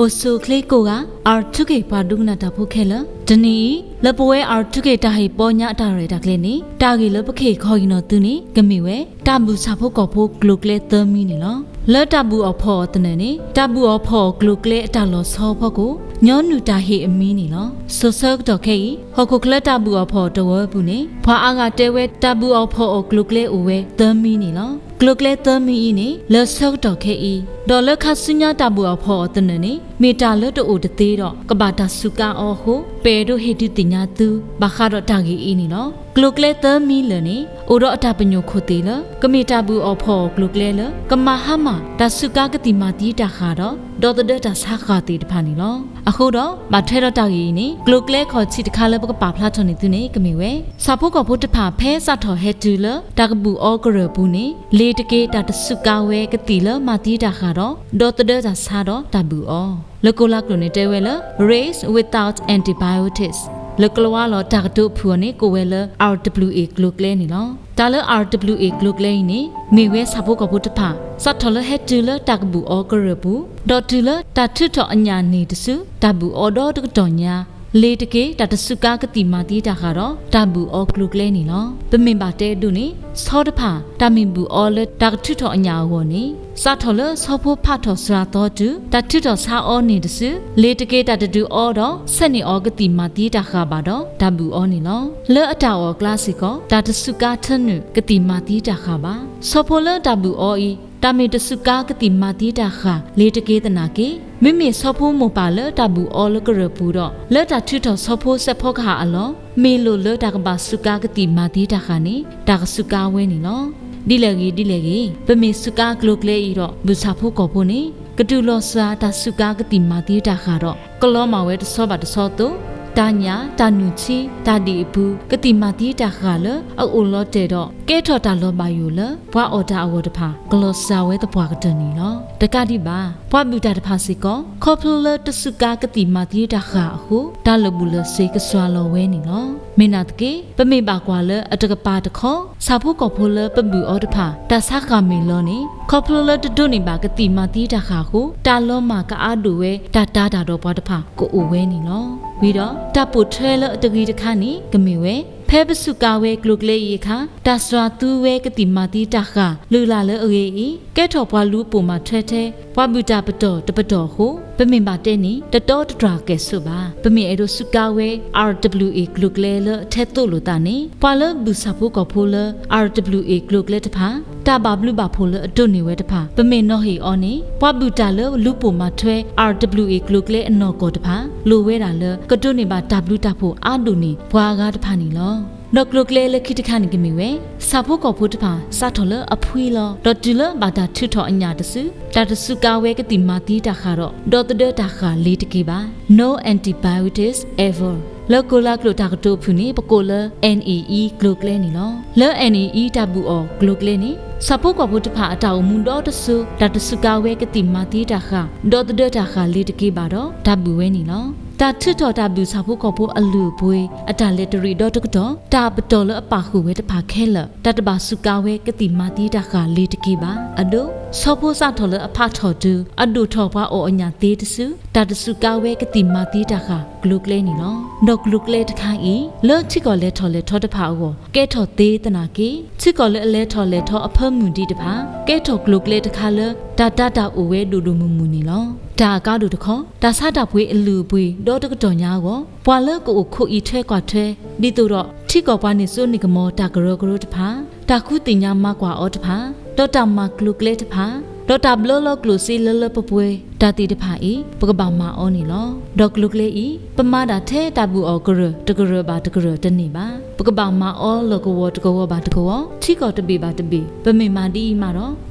အိၣ်ဆူၣ်အိၣ်ချ့ကိးဂၤ R two K ပှၤဒိကနၣ်တၢ်ဖိခဲလၢာ်, တနံၤအံၤ လၢပဝဲ R two K တၢ်ဟ့ၣ်ပီညါအတၢ်ရဲၣ်တၢ်ကျဲၤန့ၣ် တၢ်ဂ့ၢ်လၢပကဟ့ၣ်ခီဟ့ၣ်နီၤသုန့ၣ် ကမ့ၢ်ဝဲ တၢ်ဘူၣ်ဆၣ်ဖိကီၢ်ဖိကျိၤကျဲသၢမံၤန့ၣ်လီၤ. လၢတၢ်ဘူၣ်အီၣ်ဖီၣ်အီၤသနၢၣ်န့ၣ် တၢ်ဘူၣ်အီၣ်ဖီၣ်အီၤကျိၤကျဲအတၢ်လီၤဆီဖီခိၣ် ညီနုၢ်တၢ်ဟ့ၣ်အမံၤန့ၣ်လီၤ. စိၤဆၢကတီၢ်ခဲအံၤ ဟီၣ်ခိၣ်ချၢတၢ်ဘူၣ်အီၣ်ဖီၣ်အီၤတဝၢအပူၤန့ၣ် ပှၤအါဂၤတဲဝဲတၢ်ဘူၣ်အီၣ်ဖီၣ်အီၤကျိၤကျဲအိၣ်ဝဲသၢမံၤန့ၣ်လီၤ. ကျိၤကျဲသၢမံၤအံၤန့ၣ် လၢဆၢကတီၢ်ခဲအံၤ ဒီးလၢခါဆူညါတၢ်ဘူၣ်အီၣ်ဖီၣ်အီၤသနၢၣ်န့ၣ် မ့ၢ်တၢ်လၢတအိၣ်တသ့ဒီး ကဘၣ်တၢ်စူးကါအီၤအဃိ ပအဲၣ်ဒိးဟ့ၣ်ဒုးသ့ၣ်ညါသု ဘၣ်ဃးဒီးတၢ်ဂ့ၢ်အံၤန့ၣ်လီၤ. ကျိၤကျဲသၢမံၤလၢာ်န့ၣ် အိၣ်ဒီးအတၢ်ပညိၣ်ခိၣ်သ့ၣ်လၢ ကမ့ၢ်တၢ်ဘူၣ်အီၣ်ဖီၣ်အီၤကျိၤကျဲလၢ ကမၤဟါမၢ် တၢ်စူးကါကသံၣ်မၤသံတၢ်ဃၢ်ဒီး ဒီသဒၢတၢ်ဆါဃၢ်သ့ၣ်တဖၣ်န့ၣ်လီၤ. အဃိဒီး ဘၣ်ထွဲဒီးတၢ်ဂ့ၢ်အံၤန့ၣ် ကျိၤကျဲခီၣ်ထံးတခါလၢပကပာ်ဖျါထီၣ်န့ၢ်သုန့ၣ် ကမ့ၢ်ဝဲ ဆၣ်ဖိကီၢ်ဖိတဖၣ် ဖဲစးထီၣ်ဟဲတုၤလၢ တၢ်ကဘူၣ်အီကရၢၢ်ပူၤန့ၣ် လ့ၤတက့ၤ တၢ်တစူးကါဝဲကသံၣ်လၢမၤသံတၢ်ဃၢ်ဒီး ဒီသဒၢတၢ်ဆါဒီးတၢ်ဘူၣ်အီၤ လၢကိလၤကျိာ်န့ၣ်တဲဝဲလၢ race without antibiotics လၢကလံးဝါလီၤတၢ်ကတိၤအဖုၣ်အီၤန့ၣ် ကိးဝဲလၢ R W A ကျိၤကျဲန့ၣ်လီၤ. တၢ်လၢ R W A ကျိၤကျဲအံၤန့ၣ် မ့ၢ်ဝဲဆၣ်ဖိကီၢ်ဖိတဖၣ် စးထီၣ်လၢဟဲတုၤလၢတၢ်ကဘူၣ်အီကရၢၢ်ပူၤ ဒီးတုၤလၢတၢ်ထုးထီၣ်အညၣ်န့ၢ်တစု တၢ်ဘူၣ်အီဒီတကတီၢ်ညါ လ့ၤတက့ၤ တၢ်တစူးကါကသံၣ်မၤသံတၢ်ဃၢ်ဒီး တၢ်ဘူၣ်အီကျိၤကျဲန့ၣ်လီၤ. ပမ့ၢ်ဘၣ်တဲအဒိၣ်န့ၣ် ဆီတဖၣ် တၢ်မ့ၢ်ဘူၣ်အီလၢတၢ်ကထုးထီၣ်အညၣ်အဂီၢ်န့ၣ် စးထီၣ်လၢဆီဖိဖးထီၣ်စှၤသီတုၤ တၢ်ထုးထီၣ်ဆါအီန့ၢ်တစု လ့ၤတက့ၤ တၢ်တဒုးအီဒီး ဆဲးန့ၢ်အီၤကသံၣ်မၤသံတၢ်ဃၢ်ဘၣ်ဒီး တၢ်ဘူၣ်အီန့ၣ်လီၤ. လၢအတၢ်အီၣ်အကျါစ့ၢ်ကီး တၢ်တစူးကါထၢနုာ် ကသံၣ်မၤသံတၢ်ဃၢ်ဘၣ်. ဆီဖိလၢတၢ်ဘူၣ်အီအံၤ တၢ်မ့ၢ်တစူးကါကသံၣ်မၤသံတၢ်ဃၢ် လ့ၤတက့ၤသနာ်က့ မ့မ့ၢ်ဆီဖိမိၢ်ပၢ်လၢတၢ်ဘူၣ်အီလၢကရၢၢ်ပူၤဒီး လၢတၢ်ထုးထီၣ်ဆီဖိစဲးဖီကဟၣ်အလီၢ် မ့ၢ်လိာ်လၢတၢ်ကဘၣ်စူးကါကသံၣ်မၤသံတၢ်ဃၢ်န့ၣ် တၢ်ကစူးကါဝဲန့ၣ်လီၤ. ဒ်လဲၣ်ဂ့ၤဒ်လဲၣ်ဂ့ၤ ပမ့ၢ်စူးကါကျိၤကျဲအံၤဒီး ဘူၣ်ဆၣ်ဖိကီၢ်ဖိန့ၣ် ကတူၢ်လိာ်စှၤတၢ်စူးကါကသံၣ်မၤသံတၢ်ဃၢ်ဒီး ကလီၤမၢ်ဝဲတဆီဘၣ်တဆီအသိး တၢ်ညၣ် တၢ်နုၢ်ထံ တၢ်ဒံၣ်အပူၤ ကသံၣ်မၤသံတၢ်ဃၢ်လၢအအိၣ်လီၤတဲာ်ဒီး ကဲထီၣ်တၢ်လီၤဘၣ်ယိၣ်လၢ ပှၤအီၣ်တၢ်အဂီၢ်တဖၣ် ကလီၤစှၤဝဲသပှၢ်ကတၢၢ်န့ၣ်လီၤ. တကးဒံးဘၣ် ပှၤဘူၣ်တၢ်တဖၣ်စ့ၢ်ကီး ခီဖျိလၢတစူးကါကသံၣ်မၤသံတၢ်ဃၢ်အဃိ တၢ်လၢာ်ဘူၣ်လၢာ်စ့ၤကစှၤလီၤဝဲန့ၣ်လီၤ. မ့ၢ်နာ်သက့ ပမ့ၢ်ဘၣ်ကွၢ်လၢအတကပၤတခီ ဆၣ်ဖိကီၢ်ဖိလၢပဘူၣ်အီၤတဖၣ် တၢ်ဆါဃၢ်မ့ၢ်လီၤန့ၣ် ခီဖျိလၢတဒိးန့ၢ်ဘၣ်ကသံၣ်မၤသံတၢ်ဃၢ်အဃိ တၢ်လီၤမၢ်ကအါဒိၣ်ဝဲ တၢ်တာ်တၢ်ဒီးပှၤတဖၣ်ကအိၣ်ဝဲန့ၣ်လီၤ. ဝံၤဒီး တၢ်ပိာ်ထွဲလၢအတဂ့ၤတခါန့ၣ် ကမ့ၢ်ဝဲ ဖဲပစူးကါဝဲကျိၤကျဲအံၤအခါ တၢ်စှၤသူဝဲကသံၣ်မၤသံတၢ်ဃၢ် လုၢ်လၢ်လၢအဂ့ၤအံၤ ကဲထီၣ်ပှၤလူၤပိာ်မၤထွဲထဲ ပှၤဘူၣ်တၢ်ပတီၢ်တပတီၢ်အဃိ ပမ့ၢ်ဘၣ်တဲန့ၣ် တတီတတြၢ်ကဲၣ်ဆိးဘၣ်. ပမ့ၢ်အဲၣ်ဒိးစူးကါဝဲ R W A ကျိၤကျဲလၢအထဲသိးလိာ်သးန့ၣ် ပှၤလၢဘူၣ်ဆၣ်ဖိကီၢ်ဖိလၢ R W A ကျိၤကျဲတဖၣ် တၢ်ဘၣ်ဘျုးဘၣ်ဖှိၣ်လၢအဒိးန့ၢ်ဝဲတဖၣ် ပမ့ၢ်နီၤဟ့ၣ်အီၤန့ၣ် ပှၤဘူၣ်တၢ်လၢလူၤပိာ်မၤထွဲ R W A ကျိၤကျဲအနီၢ်ကီၢ်တဖၣ် လိၣ်ဝဲဒၣ်လၢ ကဒိးန့ၢ်ဘၣ်တၢ်ဘျုးတၢ်ဖှိၣ်အါဒိၣ်န့ၢ်ပှၤအဂၤတဖၣ်န့ၣ်လီၤ. ဒီးကျိၤကျဲလၢခံတခါန့ၣ်ကမ့ၢ်ဝဲ ဆၣ်ဖိကီၢ်ဖိတဖၣ် စးထီၣ်လၢအဖှံလီၤ ဒီးတုၤလၢဘၣ်တၢ်ထုးထီၣ်အညၣ်တစု တၢ်တစူးကါဝဲကသံၣ်မၤသံတၢ်ဃၢ်ဒီး ဒီသဒၢတၢ်ဃၢ်လ့ၤတက့ၤဘၣ်. No antibiotics ever လၢကိလၤကျိာ်တၢ်ကတိၤအဖုၣ်န့ၣ် ပကိးလၢ N A E ကျိၤကျဲန့ၣ်လီၤ. လၢ N A E တၢ်ဘူၣ်အီၣ်ကျိၤကျဲန့ၣ် ဆၣ်ဖိကီၢ်ဖိတဖၣ်အတၢ်အိၣ်မူဒီတစိၤ တၢ်တစူးကါဝဲကသံၣ်မၤသံတၢ်ဃၢ် ဒီသဒၢတၢ်ဃၢ်လ့ၤတက့ၤဘၣ်ဒီး တၢ်ဘူၣ်ဝဲန့ၣ်လီၤ. တၢ်ထုးထီၣ်တၢ်ဘူၣ်ဆၣ်ဖိကီၢ်ဖိအလုၢ်အပှ့ၤ အတၢ်လဲၤတရံးဒီတကတီၢ် တၢ်ပတီၢ်လၢအပာ်ဃုာ်ဝဲတဖၣ်ခဲလၢာ် တၢ်တဘၣ်စူးကါဝဲကသံၣ်မၤသံတၢ်ဃၢ်လ့ၤတက့ၤဘၣ်. အဒိ ဆီဖိစးထီၣ်လၢအဖးထီၣ်တုၤ အဒိၣ်ထီၣ်ပှၤအီၣ်အညၣ်သ့တစု တၢ်တစူးကါဝဲကသံၣ်မၤသံတၢ်ဃၢ်ကျိၤကျဲန့ၣ်လီၤ. ဒီးကျိၤကျဲတခါအံၤ လၢထံကီၢ်လဲၤထီၣ်လဲၤထီတဖၣ်အဂီၢ် ကဲထီၣ်သ့သနာ်က့ ထံကီၢ်လၢအလဲၤထီၣ်လဲၤထီအဖၢမုၢ်ဒံးတဖၣ် ကဲထီၣ်ကျိၤကျဲတခါလၢ တၢ်တာ်တၢ်အိၣ်ဝဲဒိၣ်ဒိၣ်မုၢ်မုၢ်န့ၣ်လီၤ. တၢ်အကါဒိၣ်တခီ တၢ်ဆါတၢ်ပှ့ၤအလုၢ်အပှ့ၤဒီတကတီၢ်ညါအဂီၢ် ပှၤလၢကအိၣ်ခိးအံးထွဲကွၢ်ထွဲ ဒ်သိးဒီး ထံကီၢ်ပှၤန့ၢ်စိန့ၢ်ကမီၤတၢ်ကရၢကရိတဖၣ်, တၢ်ဃုသ့ၣ်ညါမၤကွၢ်အီၤတဖၣ်, ဒီးတၢ်မၤကျိၤကျဲတဖၣ်, ဒီးတၢ်ဘျၢလီၤကျိၣ်စ့လၢလၢပှဲၤပှဲၤ တၢ်သ့ၣ်တဖၣ်အံၤ ပကဘၣ်မၤအီၤန့ၣ်လီၤ. ဒီးကျိၤကျဲအံၤ ပမၤဒၣ်ထဲတၢ်ဘူၣ်အီၣ်ကရၢၢ်တကရၢၢ်ဘၣ်တကရၢၢ်တန့ၢ်ဘၣ်. ပကဘၣ်မၤအီၤလီၢ်ကဝီၤတကဝီၤဘၣ်တကဝီၤ, ထံကီၢ်တဘ့ၣ်ဘၣ်တဘ့ၣ်, ပမ့ၢ်မၤဒ်အံၤမးဒီး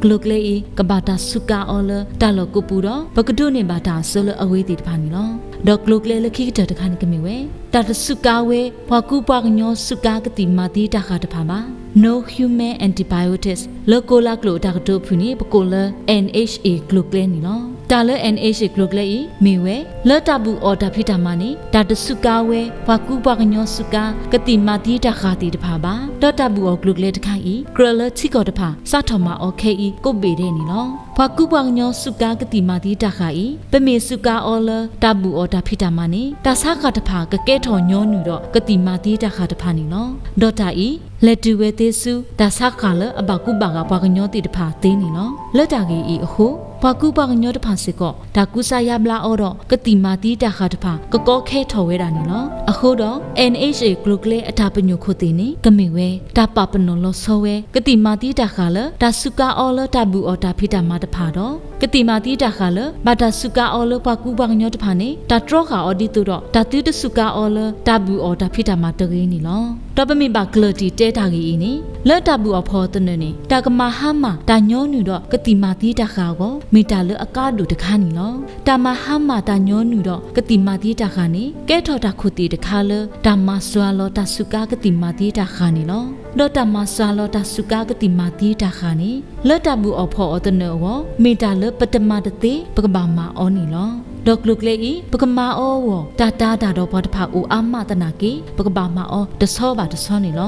ကျိၤကျဲအံၤ ကဘၣ်တၢ်စူးကါအီၤလၢတၢ်လီၢ်ကိးပူၤဒီး ပကဒိးန့ၢ်ဘၣ်တၢ်အဆၢလၢအဝဲသ့ၣ်တဖၣ်န့ၣ်လီၤ. ဒီးကျိၤကျဲလၢခံကတၢၢ်တခါန့ၣ်ကမ့ၢ်ဝဲ တၢ်တစူးကါဝဲ ပှၤကူပှၤကညီစူးကါကသံၣ်မၤသံတၢ်ဃၢ်တဖၣ်ဘၣ်. No human antibiotics လၢကိလၤကျိာ်တၢ်ကတိၤအဖုၣ်န့ၣ် ပကိးလၢ N H A ကျိၤကျဲန့ၣ်လီၤ. တၢ်လၢ NHA ကျိၤကျဲအံၤ မ့ၢ်ဝဲ လၢတၢ်ဘူၣ်အီၣ်တၢ်ဖံးတၢ်မၤန့ၣ် တၢ်တစူးကါဝဲ ပှၤကူပှၤကညီစူးကါ ကသံၣ်မၤသံတၢ်ဃၢ်သ့ၣ်တဖၣ်ဘၣ်. ဒီးတၢ်ဘူၣ်အီၣ်ကျိၤကျဲတခါအံၤ ကြၢးလၢထံကီၢ်တဖၣ် စးထီၣ်မၤအီၤခဲအံၤ ကိးဘ့ၣ်ဒဲးန့ၣ်လီၤ. ပှၤကူပှၤကညီစူးကါကသံၣ်မၤသံတၢ်ဃၢ်အံၤ ပမ့ၢ်စူးကါအီၤလၢတၢ်ဘူၣ်အီၣ်တၢ်ဖံးတၢ်မၤန့ၣ် တၢ်ဆါဃၢ်တဖၣ် ကကဲထီၣ်ညီနုၢ်ဒီးကသံၣ်မၤသံတၢ်ဃၢ်တဖၣ်န့ၣ်လီၤ. ဒီးတၢ်အံၤ လဲၤတုၤဝဲသ့ဆူ တၢ်ဆါဃၢ်လၢအဘၣ်ကူဘၣ်ဂာ်ပှၤကညီသ့ၣ်တဖၣ်သ့န့ၣ်လီၤ. လၢတၢ်ဂ့ၢ်အံၤအဃိ ပှၤကူပှၤကညီတဖၣ်စ့ၢ်ကီး တၢ်ကူစါယါဘျါအီၤဒီး ကသံၣ်မၤသံတၢ်ဃၢ်တဖၣ် ကကီခဲထီၣ်ဝဲဒၣ်န့ၣ်လီၤ. အဃိဒီး NHA ကျိၤကျဲအတၢ်ပညိၣ်ခိၣ်သ့ၣ်န့ၣ် ကမ့ၢ်ဝဲ တၢ်ပာ်ပနီၣ်လီၤဆီဝဲ ကသံၣ်မၤသံတၢ်ဃၢ်လၢ တၢ်စူးကါအီၤလၢတၢ်ဘူၣ်အီၣ်တၢ်ဖံးတၢ်မၤတဖၣ်ဒီး ကသံၣ်မၤသံတၢ်ဃၢ်လၢ ဘၣ်တၢ်စူးကါအီၤလၢပှၤကူပှၤကညီတဖၣ်န့ၣ် တၢ်တြီဃာ်အီၤဒ်သိးဒီး တၢ်သုတစူးကါအီၤလၢ တၢ်ဘူၣ်အီၣ်တၢ်ဖံးတၢ်မၤတဂ့ၤန့ၣ်လီၤ. ဒီးပမ့ၢ်ဘၣ်ကျၢၢ်တံၢ်တဲတၢ်ဂ့ၢ်အံၤန့ၣ် လၢတၢ်ဘူၣ်အီၣ်ဖီၣ်အီၤသနၢၣ်န့ၣ် တၢ်ကမၤဟါမၢ်တၢ်ညီနုၢ်ဒီးကသံၣ်မၤသံတၢ်ဃၢ်အဂီၢ် မ့ၢ်တၢ်လၢအကါဒိၣ်တခါန့ၣ်လီၤ. တၢ်မၤဟါမၢ်တၢ်ညီနုၢ်ဒီးကသံၣ်မၤသံတၢ်ဃၢ်န့ၣ် ကဲထီၣ်တၢ်ခိၣ်သ့ၣ်တခါလၢ တၢ်မၤစှၤလီၤတၢ်စူးကါကသံၣ်မၤသံတၢ်ဃၢ်န့ၣ်လီၤ. ဒီးတၢ်မၤစှၤလီၤတၢ်စူးကါကသံၣ်မၤသံတၢ်ဃၢ်န့ၣ် လၢတၢ်ဘူၣ်အီၣ်ဖီၣ်အီၤသနၢၣ်အဂီၢ် မ့ၢ်တၢ်လၢပတမၤတသ့ ပကဘၣ်မၤအီၤန့ၣ်လီၤ. ဒီးကျိၤကျဲအံၤ ပကမၤအီၤအဂီၢ် တၢ်တာ်တၢ်ဒီးပှၤတဖၣ်အိၣ်အါမးသနာ်က့ ပကဘၣ်မၤအီၤတဆီဘၣ်တဆီန့ၣ်လီ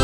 ၤ.